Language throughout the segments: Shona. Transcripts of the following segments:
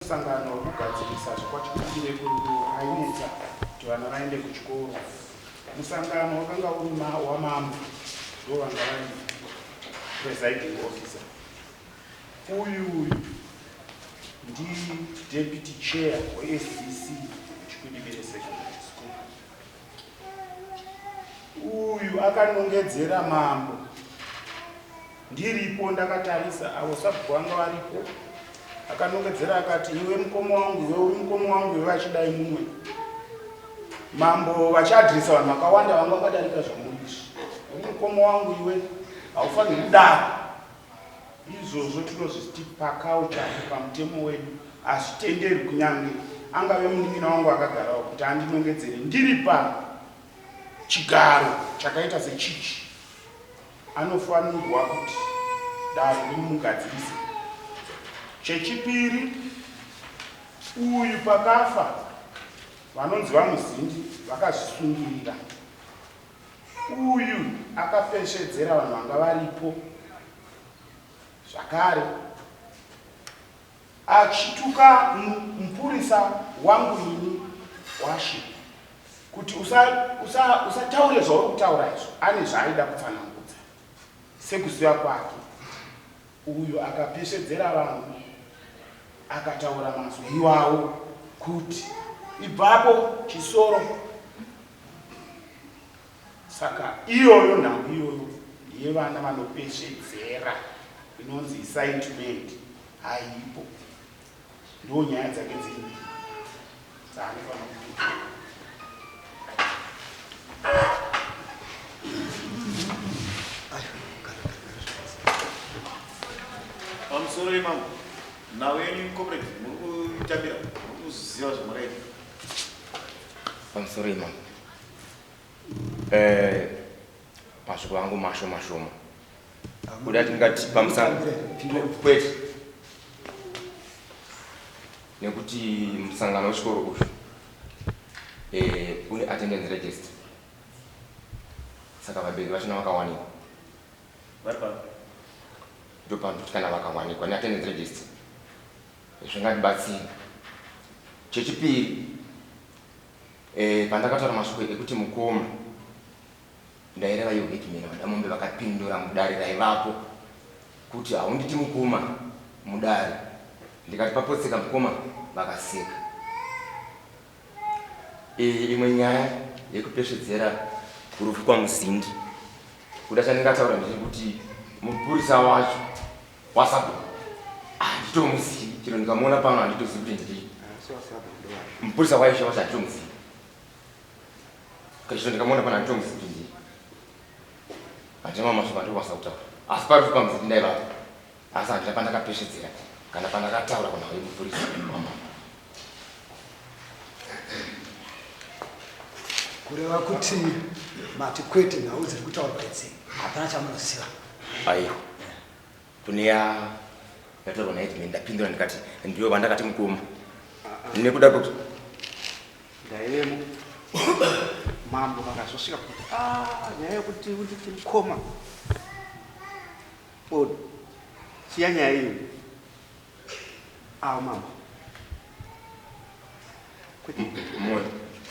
Musangano wekugadzirisa zvekwachikuru vekururu ainetsa kuti vana vaende kuchikoro. Musangano wakanga uri wamambo ndo vanga vari presiding officer. Uyu uyu ndi deputy chair weSDC Chikwidibire Secondary School. Uyu akanongedzera mambo ndiripo ndakatarisa avo sabhuku vanga varipo akanongedzera akati iwe mukoma wangu iwe uri mukoma wangu iwe vachidai mumwe mambo vachiadhirisa vanhu vakawanda vanga vakadarika zvamuri izvi uri mukoma wangu iwe haufaniri kudaro Izvozvo tinozviti paculture pamutemo wedu hazvitenderwi kunyange angave munin'ina wangu akagarawo kuti andinongedzere ndiri pachigaro chakaita sechichi anofanirwa kuti dare rimugadzirise. Chechipiri, uyu pakafa vanonzi vaMuzindi vakazvisungirira. Uyu akapesvedzera vanhu vanga varipo zvakare achituka mupurisa wangu ini washe kuti usataure usa, usa zvauri kutaura izvo ane zvaaida kutsanangudza sekuziva kwake uyu akapesvedzera vanhu akataura mazwi iwawo kuti ibvapo chisoro Saka iyoyo nhau iyoyo yevana vanopesvedzera inonzi incitement haipo. Ndo nyaya dzake dziri mbiri dzaanofanira kupindura. Pamusoro imambo, nhau yenyu comrade muri kuitambira, muri kuziva zvamakaita. Pamusoro imambo. Eh, mashoko angu mashoma shoma. Kuda tingati pamusangano kwete nekuti musangano wechikoro uyu eh, une attendance register saka vabereki vachona vakawanikwa ndopanoti kana vakawanikwa neattendance register zvingatibatsira chechipiri Eh, pandakataura mashoko ekuti mukoma ndaireva ivo headman VaDamombe vakapindura mudare raivapo kuti haunditi mukoma mudare ndikati papotseka mukoma vakaseka. Eh, imwe nyaya yekupesvedzera kurufu kwaMuzindi kuda chandingataura ndechekuti mupurisa wacho wasabhuku handitomuzivi chero ndikamuona pano handitozivi kuti ndii mupurisa waishe wacho handitomuzivi chero ndikamuona pano handitomuzivi kuti ndii handina mamwe mashoko andikukwanisa kutaura asi parufu pamuzivi ndaivapo asi handina pandakapesvedzera kana pandakataura kunhau yemupurisa wamama kureva kuti mati kwete nhau dziri kutaurwa idzi hapana chamunoziva aiwa kune ya yataurwa naedmin ndapindura ndikati ndiyo vandakati mukoma nekuda kwekuti ndaivemo mambo vakazosvika kuti ah, nyaya yekuti unditi mukoma o siya nyaya iyo awo mambo kwete moyo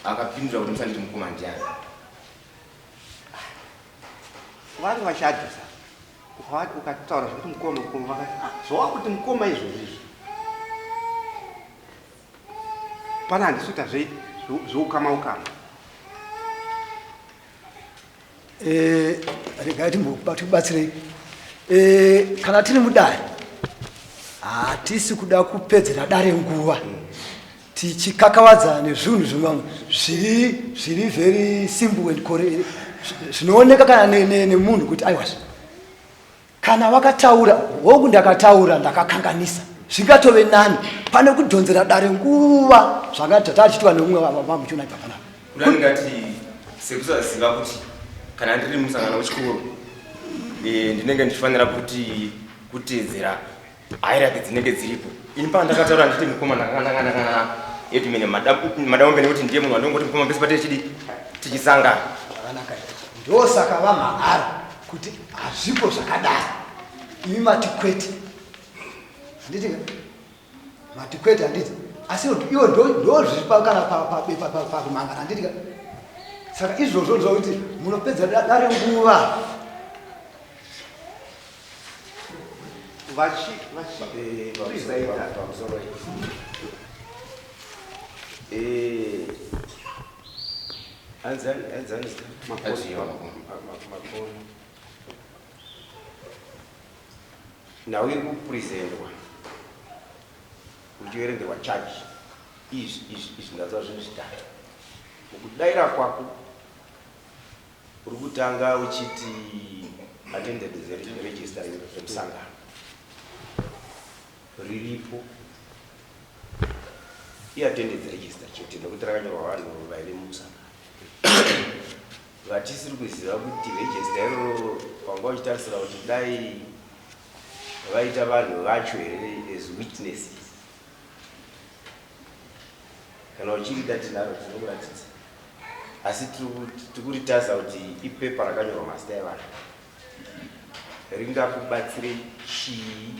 akapindura kuti musanditi mukoma ndiani vari vachadhisa ukataura zvekuti mukoma mukoma vakati ah, zvawakuti mukoma izvozvi izvi pana handisi kuita zveukama ukama eh, regai timbobatsirei eh, kana tiri mudare hatisi kuda kupedzera dare nguva tichikakavadza nezvinhu zvimwe zviri zviri very simple and Zvinooneka kana nemunhu kuti aiwazve kana vakataura hongu ndakataura ndakakanganisa zvingatove nani pane kudhonzera dare nguva zvanga tatachiitwa neumwe vamuchiona ibva panapa. Kuda ndingati sekusaziva kuti kana ndiri musangano wechikoro eh, ndinenge ndichifanira kuti kuteedzera hierarchy dzinenge dziripo. Ini paa ndakataura nditi mukoma ndakandakandakana edmene madamombe nekuti ndiye munhu wandongoti mukoma pese patiri chidi tichisangana. Zvakanaka ndosaka vamhan'ara kuti hazvipo zvakadaro imi mati kwete handiti mati kwete handiti asi iwo ndozviri kana pabepa pakumangana handiti ka saka izvozvo ndozvakuti munopedza dare nguva vachi vachi eh, pamusoro eh, Makono. Nhau iri kupresentwa uchiverengerwa charge izvi izvi izvi ndanzwa zvinhu zvitatu. Mukudaira kwako uri kutanga uchiti attendance register remusangano riripo iattendance register chete nekuti rakanyorwa vanhu vaive mumusangano vatisiri kuziva kuti register iroro wanga uchitarisira kuti dai vaita vanhu vacho here as witnesses kana uchirida tinaro tinokuratidza asi tikuritarisa kuti ipepa rakanyorwa mazita evanhu ringakubatsire chii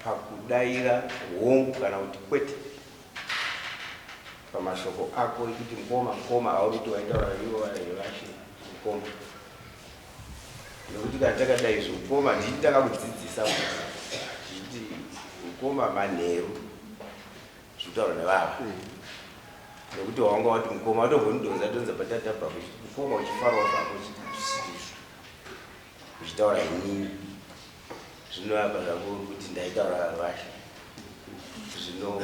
pakudaira hongu kana kuti kwete pamashoko ako ekuti mukoma mukoma auri kuti waitaura ivo vashe mukoma nekuti kana takadai izvo mukoma ndini ndakakudzidzisa kuti mukoma manheru zvekutaura nevava nekuti wanga wati mukoma watombonidonza donza patatabva mukoma uchifarawo zvako zvisizvo uchitaura inini zvino apa zvako uri kuti ndaitaura vashe zvino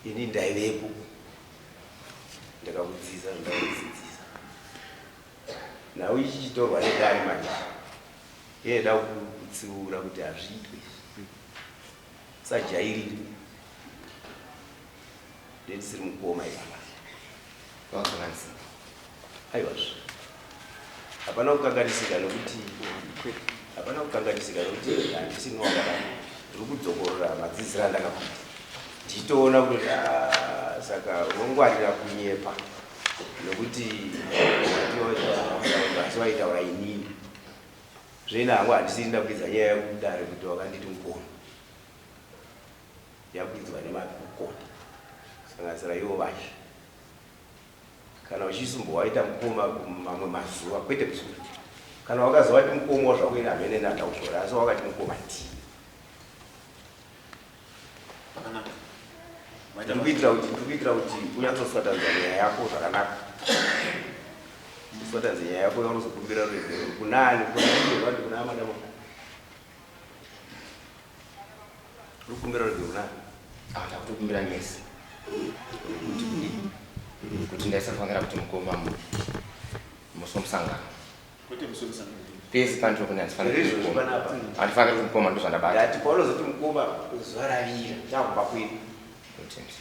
ini ndaivepo ndakakudzidzisa zvandakakudzidzisa nhau ichi chitorwa nedare manje inoda kutsiura kuti hazviitwe izvi Usajairire. Ndisiri mukoma ipapa. Wakanganisa. Aiwazve. Hapana kukanganisika nokuti hapana kukanganisika nokuti handisi wakadaro. Ndiri kudzokorora madzidziro andakakuita. Ndichitoona kuti ah, saka unongwarira kunyepa nokuti asi waitaura inini. Zvino hangu handisiri ndakwidza nyaya yekudare kuti wakanditi mukoma. Yakwidzwa nemakurukota kusanganisira ivo vacho. Kana uchisumbowaita mukoma mamwe mazuva kwete musi uyu. Kana wakazowati mukoma zvako ini hamene ndandakushora asi wakati mukoma ndii. Pakanaka. Ndikuitira kuti ndikuitira kuti unyatsoswatanidza nyaya yako zvakanaka. Uswatanidze nyaya yako yaunozokumbira ruregerero kunani kuna iye kuna madam. Rukumbira ruregerero kunani? Ah, ndakutokumbira nesi. Kuti kudii? Kuti ndaisafanira kuti mukoma musi wemusangano. Kwete musi wemusangano. Pese pandiri kune handifaniri Izvozvo kuti mukoma. panapa. Handifaniri kuti mukoma ndozvandabata. Ndati paunozoti mukoma zuva ravira takuba kwedu.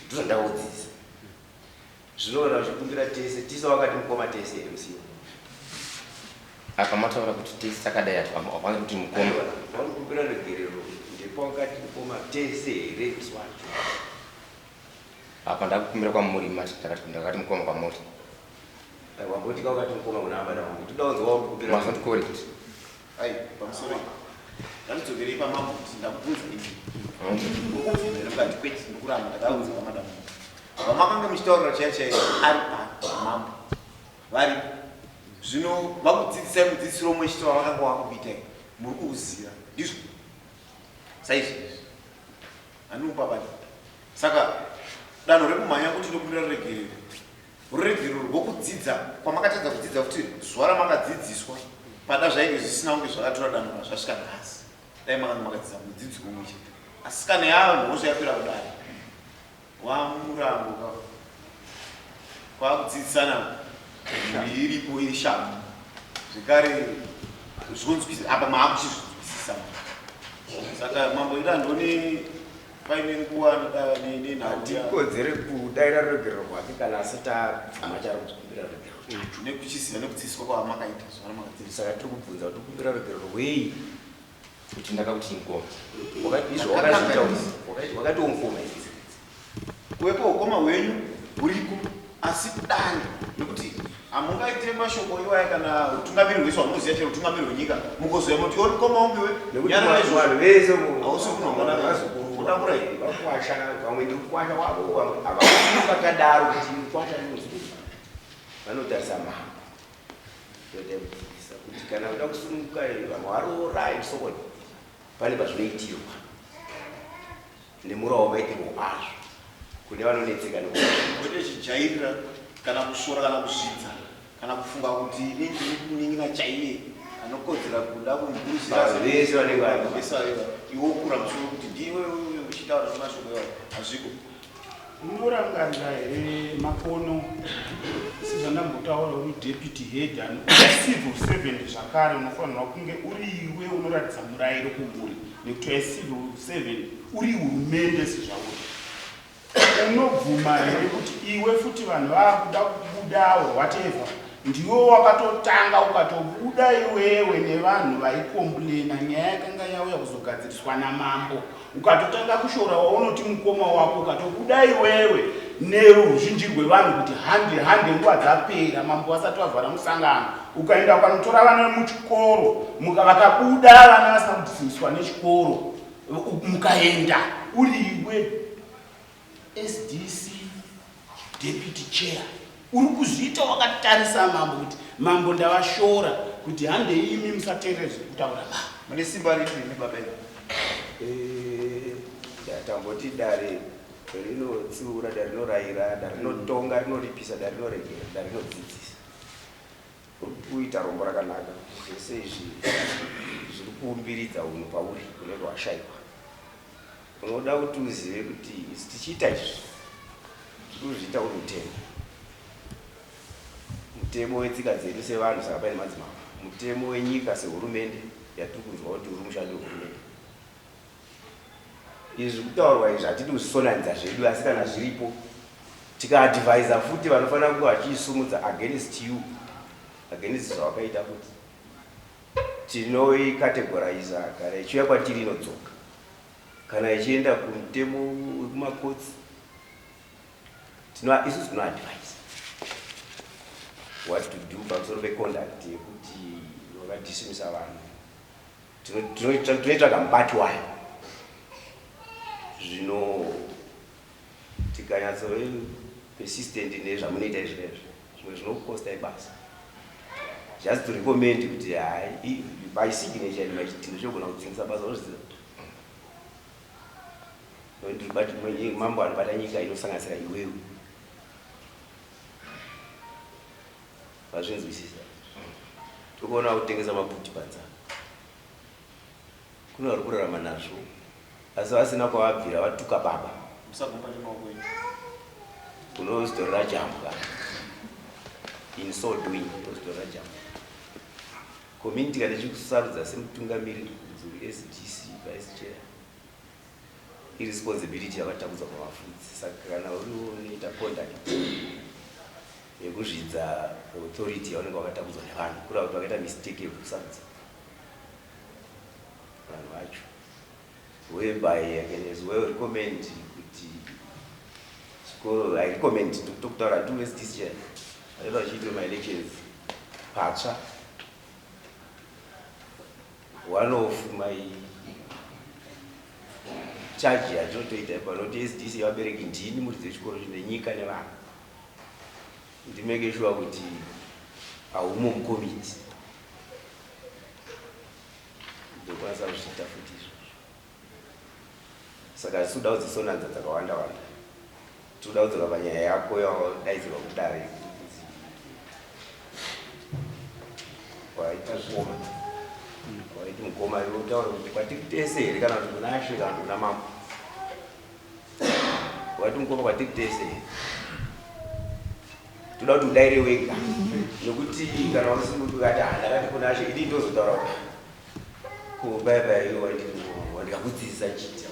Ndozvandakudzidzisa. Zvino kana uchikumbira tese, tise wakati mukoma tese here musiwo? Apa mataura kuti tese takadai hapana kuti mukoma. Paunokumbira regerero ndepawakati mukoma tese here musi wacho? Apa ndakukumbira kwamuri mati ndakati ndakati mukoma kwamuri. Wamboti ka wakati mukoma kuna amana wangu. Toda kunzwa wauri kukumbira. Was not correct. Ai, pamusoro. Ngatidzokerei pamambo kuti ndakubvunza ini. Ndokubvunza here mukati kwete ndikuramba ndakaudza vamadamu. Vamakange muchitaurira chaiyo chaiyo ari pano mambo. Varipo. Zvino vakudzidzisai mudzidzisiro umwe chete wavakanga wakukuitai. Muri kuuziva. Ndizvo. Saizvizvi. Handimupapati. Saka danho rekumhanya kuti ndokumbira ruregerero. Ruregerero rwokudzidza kwamakatadza kudzidza kuti zuva ramakadzidziswa pada zvainge zvisina kunge zvakatora danho razvasvika nhasi. Dai makanga makadzidza mudzidzi umwe chete. Asi kana yava mhosva yakwira kudare wamurango ka kwakudzidzisana Mhuri iripo iri sharp zvekare zvonzwisisa apa maakuchizvinzwisisa saka mambo ida handione paine nguva nenhau Handikodzere kudaira ruregerero rwake kana asati abvuma chaari kukumbira ruregerero chacho. Nekuchiziva nekudzidziswa kwamakaita zuva ramakadzidziswa. Saka tiri kubvunza kuti kukumbira ruregerero rwei? Kuti ndakakuti mukoma. Izvo wakazviita wakatiwo mukoma izvi. Kuvepo ukoma hwenyu huriko asi dare nekuti hamungaite mashoko iwaya kana utungamiri hwese hwamunoziva chero utungamiri hwenyika mugozouya moti iwe mukoma wangu iwe Nekuti nyarara izvozvo. vanhu vese Hausi kunongana vazukuru Kudambura here? vakwasha vamwe ndiri kukwasha wavo vamwe havakuru vakadaro kuti mukwasha nemuzukuru vanotarisa mambo ndoda kudzidzisa kuti kana uda kusununguka vamwe varoora and so on pane pazvinoitirwa nemurawo maitirwo azvo kune vanonetseka nekuti Kwete chijairira kana kusvora kana kuzvidza kana kufunga kuti ini ndiri kunin'ina chaiye anokodzera kuda kumuguruzira. Vanhu vese vanenge vari Vanhu vese vanenge vari. Iwe wokura musoro kuti ndiwe uyo uchitaura nemashoko iwayo hazviko. Unorangarira here Makono sezvandambotaura uri deputy head and uri civil servant zvakare unofanirwa kunge uri iwe unoratidza murairo kumhuri nekuti wai civil servant uri hurumende sezvauri. Unobvuma here kuti iwe futi vanhu vakuda kubudawo whatever ndiwe wakatotanga ukatobuda iwewe nevanhu vaikomplena nyaya yakanga yauya kuzogadziriswa namambo ukatotanga kushora waunoti mukoma wako ukatobuda iwewe neruzhinji rwevanhu kuti hande hande nguva dzapera mambo vasati vavhara musangano ukaenda ukanotora vana vemuchikoro vakabuda vana vasina kudismiswa nechikoro mukaenda uri iwe SDC deputy chair uri kuzviita wakatarisa mambo kuti mambo ndavashora kuti handei imi musateerere zviri kutaura mambo. Mune simba ripi imi baba imi? Tamboti dare rinotsiura, dare rinorayira, dare rinotonga, rinoripisa, dare rinoregera, dare rinodzidzisa. Uri kuita rombo rakanaka kuti zvese izvi zviri kuumbiridza unhu pauri unenge washaikwa. Unoda kuti uzive kuti isu tichiita izvi tiri kuzviita uri mutemo. Mutemo wetsika dzedu sevanhu saka paine madzimambo. Mutemo wenyika sehurumende yatiri kunzwa kuti uri mushandi wehurumende. Izvi kutaurwa izvi hatidi kuzvisonanidza zvedu asi kana zviripo tikaadvisa futi vanofanira kunge vachiisumudza against you against zvawakaita futi tinoicategoriza kana ichiuya kwatiri inodzoka kana ichienda kumutemo wekumakotsi isusu tinoadvise what to do pamusoro peconduct yekuti wakadismisa vanhu. Tinoitsvaga mubati wayo zvino tikanyatsove persistent nezvamunoita izvezvo zvimwe zvinokukosta ibasa. Just to recommend kuti hai by signature and my chidhindo chogona kudzingisa basa unozviziva. Mambo anobata nyika inosanganisira iwewe. Vazvinzwisisa. Tokuona kutengesa maputi panze. Kune vari kurarama nazvo asi vasina kwavabvira vatuka baba. Musagomba nemaoko enyu. Unozitorera jambwa. In so doing, unozitorera jambwa. Community kana ichikusarudza semutungamiriri kunzi SDC vice chair irresponsibility yakatakudzwa pamafudzi. Saka kana uri unoita conduct yekuzvidza authority yaunenge wakatakudzwa nevanhu, kureva kuti vakaita mistake yekusarudza vanhu vacho, whereby I can as well recommend kuti chikoro, I recommend tokutaura two SDC chair vanoita vachiitwa maelections patsva. One of my charge yatinotoita panoti SDC vabereki ndini muridzi wechikoro chine nyika nevanhu, ndimeke sure kuti haumo mukomiti, ndokwanisa kuzviita futi izvozvo. Saka hatisi kuda kudzisonanza dzakawanda wanda, tiri kuda kudzoka panyaya yako yawadaidzirwa kudare waita mukoma, waiti mukoma iwe utaure kuti kwatiri tese here kana kuti kuna Ashe kana kuti kuna mambo. Waiti mukoma kwatiri tese here, toda kuti udaire wega. Nokuti kana usingati handakati kuna She ini ndozotaura kuti ko bye bye iwe wanditi wandikakudzidzisa chiti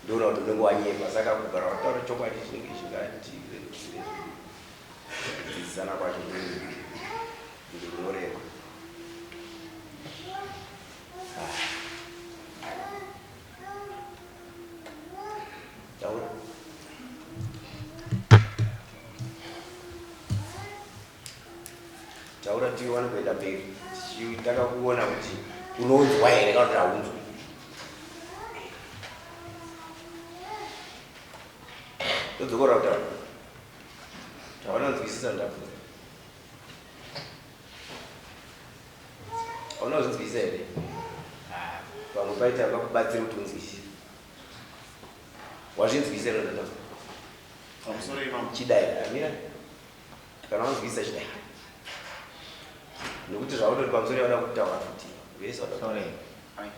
ndoona kuti unenge wanyepa saka kugara wataura chokwadi chinenge chingati kudzidzisana kwacho kunge kunoreva. Taura. Taura tiwane kuenda mberi. Tichitanga kuona kuti unonzwa here kana kuti haunzwi. Todzokora kutaura. Taona nzwisisa ndabvunza. Hauna kuzvinzwisisa here? Ah, pamwe paita vakubatsira kuti unzwisise. Wazvinzwisisa here ndataura? Pamusoro imambo. Chidai, amira. Kana wanzwisisa chidai. Nekuti zvaunoti pamusoro yauda kutaura futi. Vese vada kutaura. Ai.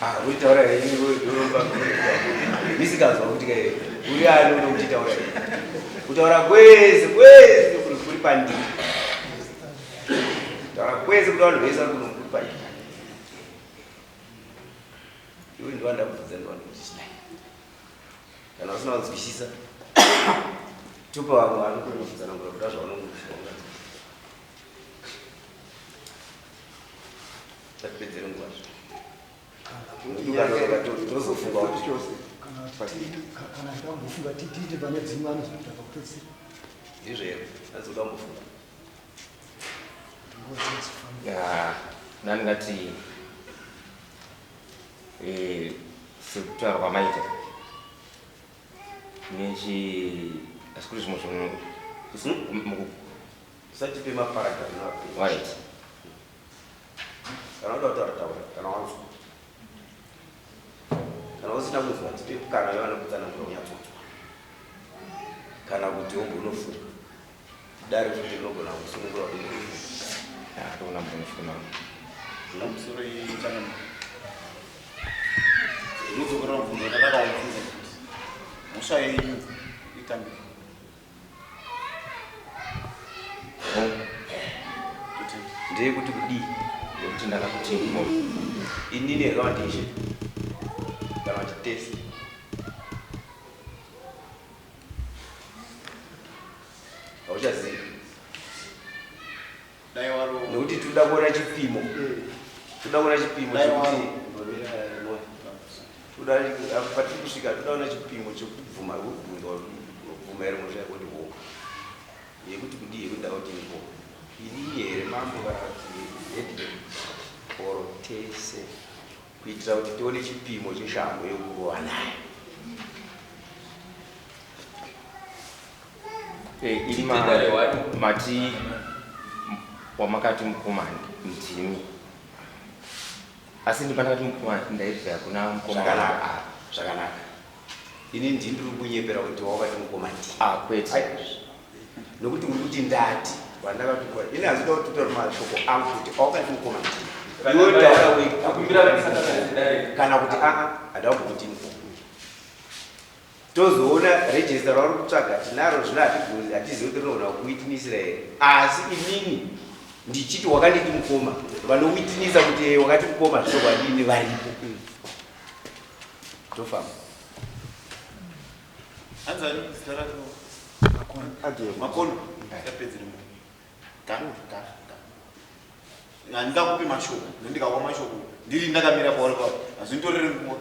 Ah, uritaura here iwe ndoromba. Misikanzwa kuti kai uri ani unokuti taura here? Kutaura kwese kwese kuri kuri pandiri. Kutaura kwese kuti vanhu vese vari kuno kuri pandiri. Iwe ndiwe ndakubvunza ndiwe ndikuti chidai. Kana usina kunzwisisa tupa vamwe vanokona kutsanangura kuda zvaunonzwisisa. Tatipedzere nguva zve. Tozofunga kuti kana ndambofunga tiite pane dzimwe anozoita pakupedzisira. Ndizvo here? Hanzi kuda kumbofunga. Nguva dzadzifamba. Ya, ndandingati eh, sekutaura kwamaita nechi asi kuri zvimwe zvinhu Usatipe maparagraph nemapeji. Right. Kana uda kutaura taura kana wanzwa. Kana usina kunzwa tipe kana yavanokutsanangura unyatsonzwa. Kana kuti wombonofunga. Dare futi rinogona kusunungura kuti unofunga. Ya, toona mbonofunga. Pamusoro ichangamire. Ndinodzokera mubvunzo wandakakubvunza kuti mhosva yenyu itambire. Ndeyekuti kudii? Ndekuti ndakakuti mukoma. Inini here kana kuti ishe? Kana kuti tese? Hauchazivi. Dai waro Nekuti tinoda kuona chipimo. Toda kuona chipimo Dai chekuti waro. toda patiri kusvika toda kuona chipimo chekubvuma kubvunzwa kubvuma here mhosva yako kuti hoka. Yekuti kudii yekuti ndakati mukoma. Inini here mambo kana kuti headman or tese kuitira kuti tione chipimo cheshambo yekurova nayo. Eh, iri mati wamakati mukoma ndimi. Asi ndipandakati mukoma ndaibva kuna mukoma. Zvakanaka, zvakanaka. Ini ndini ndiri kunyepera kuti wakati mukoma ndini. Ah, kwete. Ai, nokuti uri kuti ndati wandakati mukoma. Ini handisi kuda kutaura mashoko angu kuti wakati mukoma ndini. Iwe taura wega. Kana kuti aa handina kumbokuti mukoma. Tozoona register rauri kutsvaga tinaro zvino hatigoni hatizivi kuti rinogona kuwitinisira here. Asi inini ndichiti wakanditi mukoma vanowitinisa kuti eh, wakati mukoma zvichokwadi varipo. Tofamba. Hanzani zita racho Makono. Yapedzere nguva. Ga ga ga. Handingakupi mashoko, nendikakupa mashoko ndiri ndakamira pauri pauri. Hazvinditorere nguva.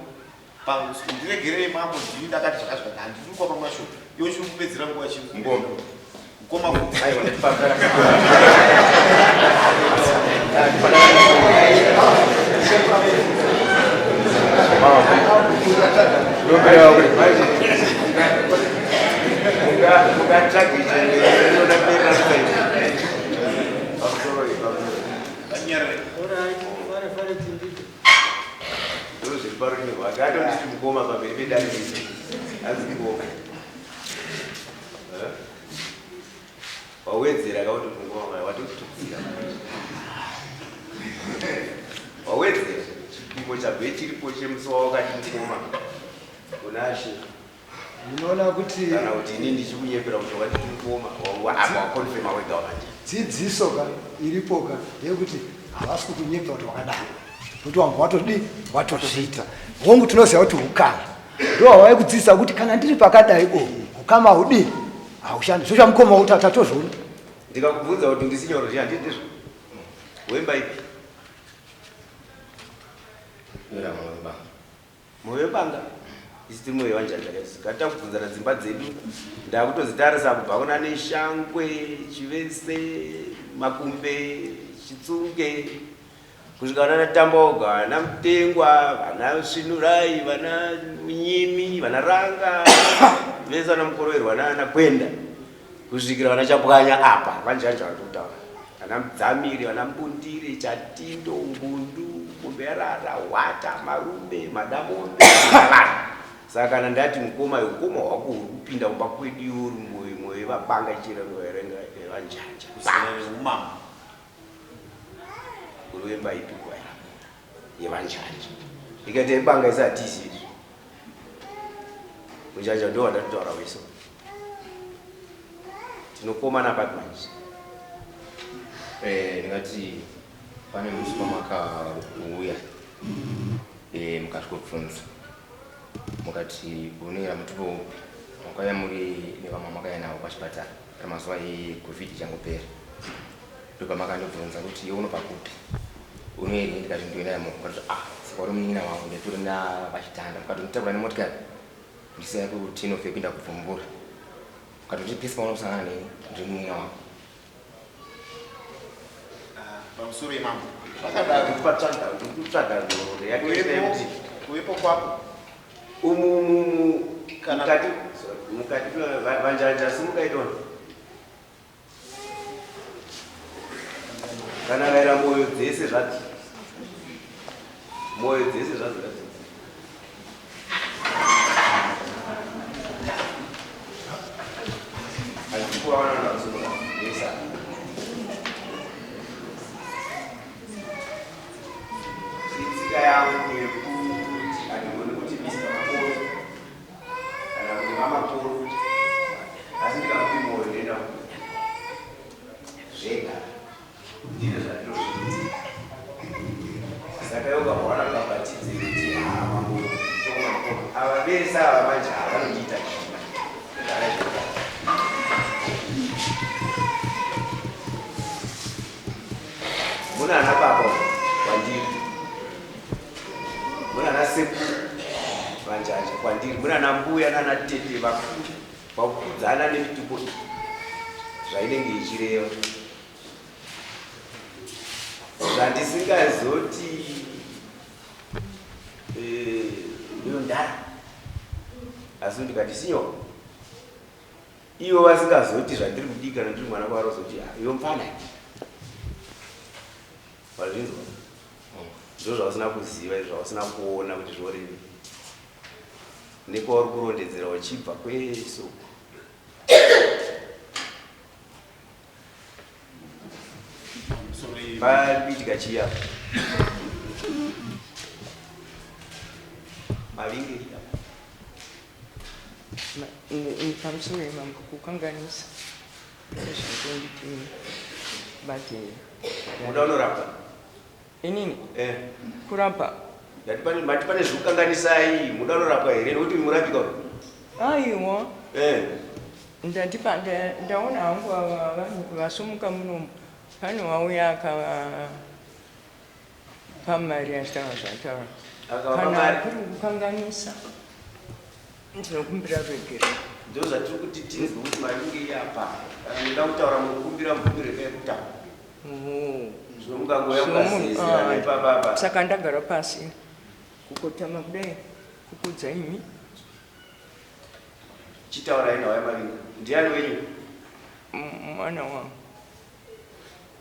Ndiregerei mambo ndini ndakati zvakati zvakati handidi kupa mashoko. Iwe chiri kupedzera nguva chii? Mukoma. Mukoma futi. Aiwa ndipapara. Vanyarare. Alright, fare fare tindike. Ndozviri parurimi rwake. Atonditi mukoma pamberi pedare iri. Hanzi mukoma. Eh? Wawedzera kauti mukoma watotutsira. Wawedzera chipimo chabve chiripo chemusi wawakati mukoma kuna Ashe. Ndinoona kuti kana kuti ini ndichikunyepera kuti wakati mukoma apa wakonfema wega manje. Dzidziso ka iripo ka ndeyekuti havasi kukunyepa kuti wakadaro nokuti wanga watodii watozviita. Hongu tinoziva kuti hukama ndo hwavaikudzidzisa kuti kana ndiri pakadai o hukama hudii haushandi zvo zvamukoma kuti tatozviona. Ndikakubvunza kuti ndisinyoro zviya handii ndizvo wemba ipi? Moyo webanga isu tiri moyo wanjanja kaisi ngatakubvunzana dzimba dzedu ndakutodzitarisa kubva kuna neshangwe chivese makumbe chitsunge kusvika vana tambaoga vana mutengwa vana svinurai vana munyimi vana ranga vese vana mukoroverwa nana kwenda kusvikira vana chapwanya apa vanjanja vari kutaura vana mudzamiri vana mbundire chatindo ngundu mombe yarara hwata marume madamombe vanhu saka kana ndati mukoma ukoma hwako huri kupinda kumba kwedu iwe uri moyo moyo yevabanga ichirenga yevanjanja umambo uri wemba ipi kwaya yevanjanja ikaita yebanga isatisi izvi unjanja ndo wandatotaura weso tinokomana papi manje eh, ndingati pane musi pamakauya eh, mukasvikobvunza mukati unoera mutupo upi makauya muri nevamwe makauya navo pachipatara ramazuva ecovid ichangopera ndopamakandibvunza kuti iwe unobva kupi unoerei ndikati ndoenda imomo mukati ah saka uri munin'ina wangu ndatori napachitanda mukati nditakura nemotikari ndisiya kutinofe kuenda kubvumbura mukati pese paunosangana neni ndiri munin'ina wangu ah, pamusoro imambo zvakadaro ndikutsvaga nhoroondo yake yekuti kuvepo kwako umu mukati mukati vanjanja simukaitona kana raira moyo dzese zvati moyo dzese zvadzo Tsika yangu yekuti handigoni kuti Mr. Makoro kana kuti vamakoro asi ndikakuti moyo ndoenda zvega ndine zvandinozviita saka iwe ukaona bhabhatidze kuti ava vese ava manje havanondiita chii muna ana baba kwandiri muna ana sekuru vanjanja kwandiri muna ana mbuya nana tete vakuru vakukudzana nemitupo iyi zvainenge ichireva zvandisingazoti eh, ndiyo ndara asi ndikati sinyo Ivo vasingazoti zvandiri kudii kana ndiri mwana kwavari vazoti ah, iwe mfana wazvinzwa ndo zvausina kuziva izvo zvausina kuona kuti zvorevei nekwauri kurondedzera uchibva kwese uko pari kuitika chii apa mavingei apa Pamusoro yemambo kukanganisa nezvandonditi bate. Muda unorapa? Inini? Eh. Kurapa. Ndati pane mati pane zvikukanganisai, muda unorapwa here nekuti murapika uyu? Aiwa. Eh. Ndati pa ndaona hangu ava vanhu vasumuka munomu pane wauya akava pamari achitaura zvaataura kana kuri kukanganisa ndinokumbira ruregerero ndo zvatiri kuti tinzwe kuti mari kunge iyapa kana muda kutaura mukumbira mubvumiro yekutaura zvino mukangouya mukazezera ah, nepapapa saka ndagara pasi kukotama kudai kukudza imi chitaurai nawo yamavinga ndiani wenyu mwana wangu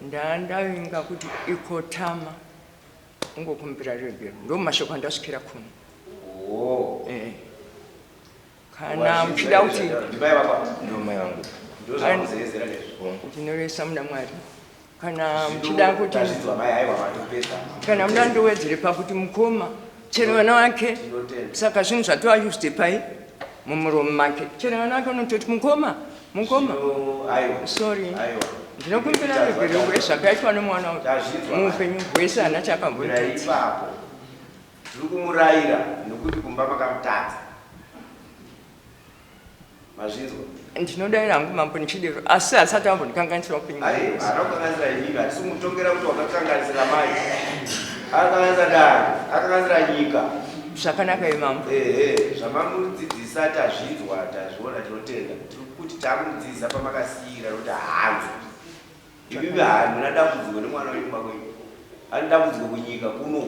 Ndandavinga kuti ikotama ungokumbira regero ndo mashoko andasvikira kuno. Oh. Eh. Kana muchida kuti ndimai vako ndo mai vangu ndo zvakuzezera nezvo ndinoresa muna Mwari kana muchida kuti tazvidzwa mai aiwa vatopedza kana muda ndowedzere pakuti mukoma chero vana vake Tinotenda. saka zvinhu zvatova used pai mumuromo make. Chero vana vake vanototi mukoma, mukoma. Sorry. Ndinokumbira ruregerero rwezvakaitwa nemwana uyu. Muupenyu hwese haana chaakambonditadza. Ipapo tiri kumurayira nokuti kumba makamutadza. Mazvinzwa? Ndinodaira hangu mambo nechidero asi asati ambondikanganisira upenyu hwangu. Aiwa, haana kukanganisira imimi, hatisi kumutongera kuti wakakanganisira mai. Akakanganisa dare, akakanganisira nyika. Zvakanaka imambo. Ehe, zvamamudzidzisa tazvinzwa, tazviona tinotenda. Tiri kuti takumudzidzisa pamakasiira nokuti haanzwi. Imimi hamuna dambudziko nemwana wenyu kumba kwenyu. Ane dambudziko kunyika kuno.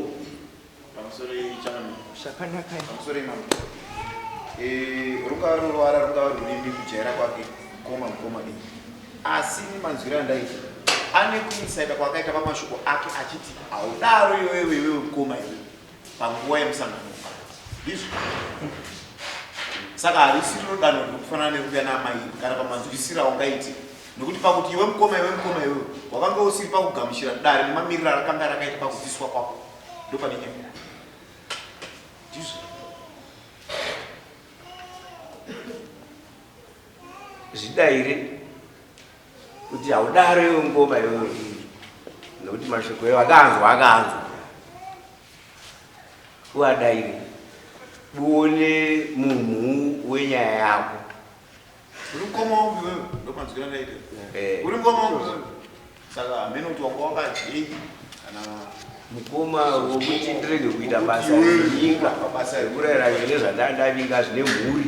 Pamusoro changamire. Zvakanaka. Pamusoro imambo. Eh, rungava rurwara rungava rurimi kujaira kwake mukoma mukoma dii. Asi nemanzwiro andaita ane kuinsaita kwaakaita pamashoko ake achiti haudaro iwewe iwewe mukoma iwewe panguva yemusangano ndizvo saka harisiriro danho riri kufanana nerikuya naamai kana pamanzwisiro aungaiti Nokuti pakuti iwe mukoma iwe mukoma iwewe wakanga usiri pakugamuchira dare nemamiriro arakanga rakaita pakudzidziswa kwako ndopane nyaya. Ndizvo. Zvidaire kuti haudaro iwe mukoma iwewe nokuti mashoko eyo akaanzwa akaanzwa uadaire uone mumhu wenyaya yako Uri mukoma wangu iwewe, ndopanzwira ndaita. Eh. Uri mukoma wangu iwewe. Saka hameno kuti wanga wakadyei kana mukoma wokuti ndirege kuita basa Iwewe, renyika basa rekurayira zvine zvandandavinga zvine mhuri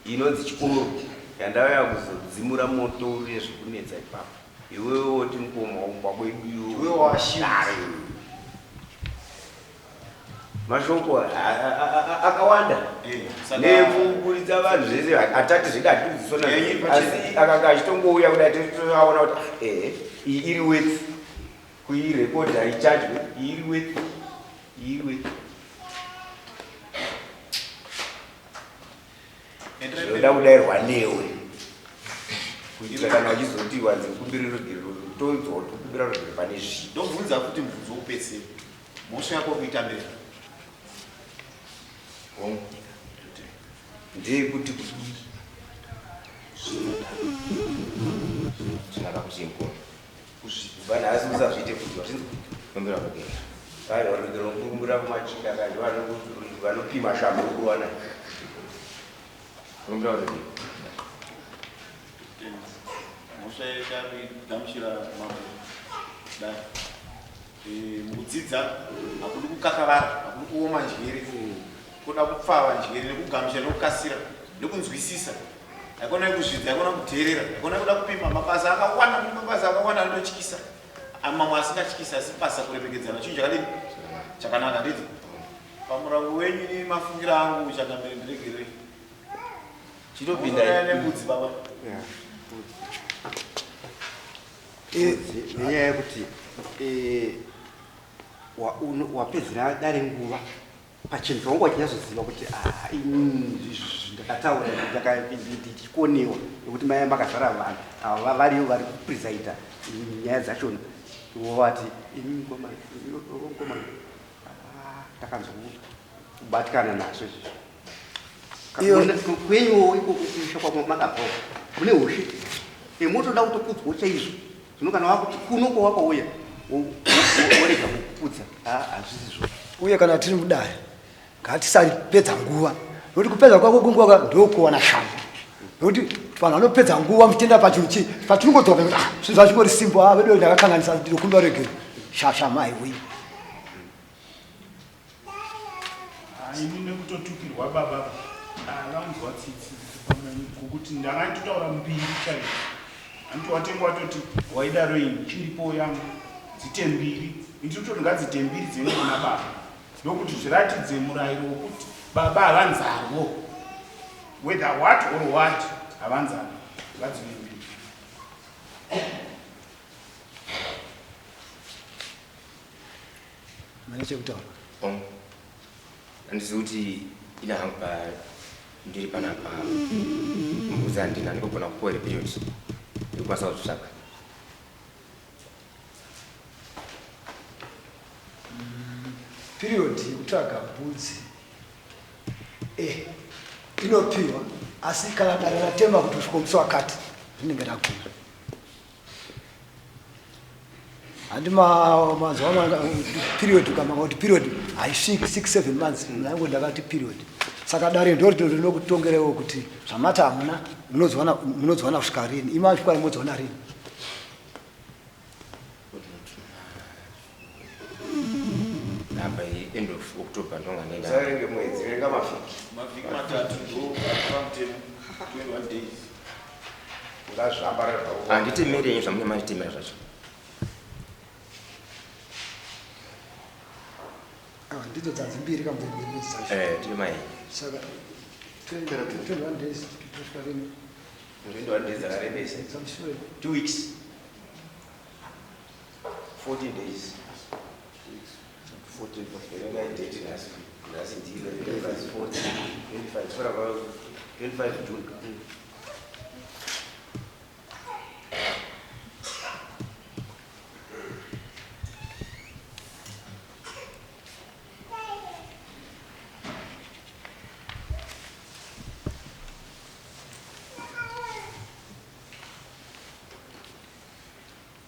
inonzi chikoro yandauya kuzodzimura moto uri zvekunetsa ipapo iwewe woti mukoma womba kwedu Iwewe washinga. Mashoko akawanda eh, nekuburitsa vanhu zvese hatati zvedu hatikudzisona asi akanga achitongouya kudai toaona kuti ah, ehe iyi iri weti kuirekodha ichajwe iyi iri weti iyi iri weti zvinoda kudairwa newe kuitira kana uchizoti wanzi kumbira rugerero tonzwa kuti kumbira rugerero pane zvii ndobvunza futi mubvunzo wokupedzisira mhosva yako kuitambira Hongu. Ndeyekuti kudii? Zvinaka kuti mukoma. Kubva nhasi usazviite futi wazvinzwa? Kumbira rugerero. Aiwa rugerero kukumbira kumachinda kanje vanopima shamhu kuwana. Kumbira rugerero. Mhosva yekugamuchira mambo dai. Eh, mukudzidza hakudi kukakavara hakudi kuoma njere kuda kupfava njere nekugamuchira nekukasira nekunzwisisa haikona kuzvidza haikona kudheerera haikona kuda kupima mabasa akawanda kune mabasa akawanda anotyisa mamwe asingatyisi asi basa kuremekedzana chinhu chakadini chakanaka nditi pamurango wenyu nemafungiro angu changamire ndiregerei Chinopinda nembudzi baba Mbudzi nenyaya yekuti eh, wapedzera dare nguva pachinhu chawanga wachinyatsoziva kuti ah, ini izvi ndakataura ndichikonewa nekuti mai makazara vanhu ava variyo vari kupresaida nyaya dzachona wovati imi mukoma mukoma ah, ndakanzwa kubatikana nazvo izvi kwenyuwo ikoko kumusha kwamakabvawo mune ushe motoda kutokudzwa chaizvo zvino kana wakuti kuno kwawakauya worega kukudza hazvisizvo uye kana tiri mudare ngatisapedza nguva nokuti kupedza kwako kunguva ndokuwana shambo nokuti vanhu vanopedza nguva muchitenda pachinhu chi patinongodzoka ah, zvinhu zvachingori simbo ah, veduwe ndakakanganisa ndinokumbira regero shasha mai wii Ini nekutotukirwa baba avanzwa tsitsi kukuti ndanga nditotaura mbiri chaiyo anti watenga watoti waidaro ini chiripo yangu dzite mbiri inditototi ngadzite mbiri dziende kuna baba ndokuti zviratidze murayiro wokuti baba havanzarwo whether what or what havanzarwo ngadzive mbiri. Mane chekutaura. Hongu. Handizivi kuti ina hangu pa ndiri panapa mbudzi handina ndingogona kupuwa here period yekukwanisa kuzvitsvaga. Period yekutsvaga mbudzi. Eh. Inopiwa asi kana dare ratema kuti usviko musi wakati rinenge raguma. Handi mazuva period ukamanga kuti period haisviki 6 7 months munangu ndakati period. Saka dare ndo rinokutongerewo kuti zvamati hamuna munodziwana kusvika rini. Ima kusvika modziwana rini. Namba end of October ndonga nenda. Usarenge mwedzi, verenga mavhiki. Mavhiki matatu ndo pamutemo 21 days. Ungazvambara zvako. Handitemeri yenyu zvamune manditemera zvacho. Ah, ndidzo dzanzi mbiri kamwe mwedzi dzacho. Tine mai. Saka 21 days tosvika rini? 21 days dzakarembesa. Dzamushure. 2 weeks. 14 days. 14 verenga date nhasi. Nhasi ndiro 14 25 25 June.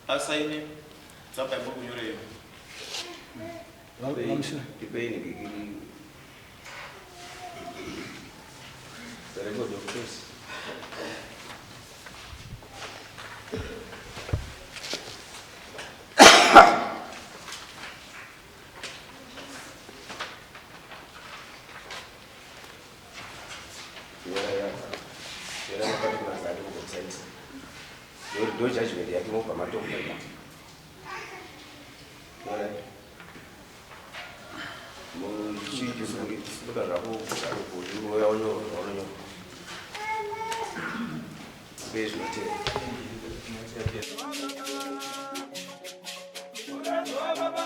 Asaine tsamba yamuri kunyoreyo. Vamushure. Ipei nigikiri. The record of case. Ndo judgment yake mobva matokuenda. Muchibuda zvako uya unyorwa unonyorwa. Uye zvinotera. Baba,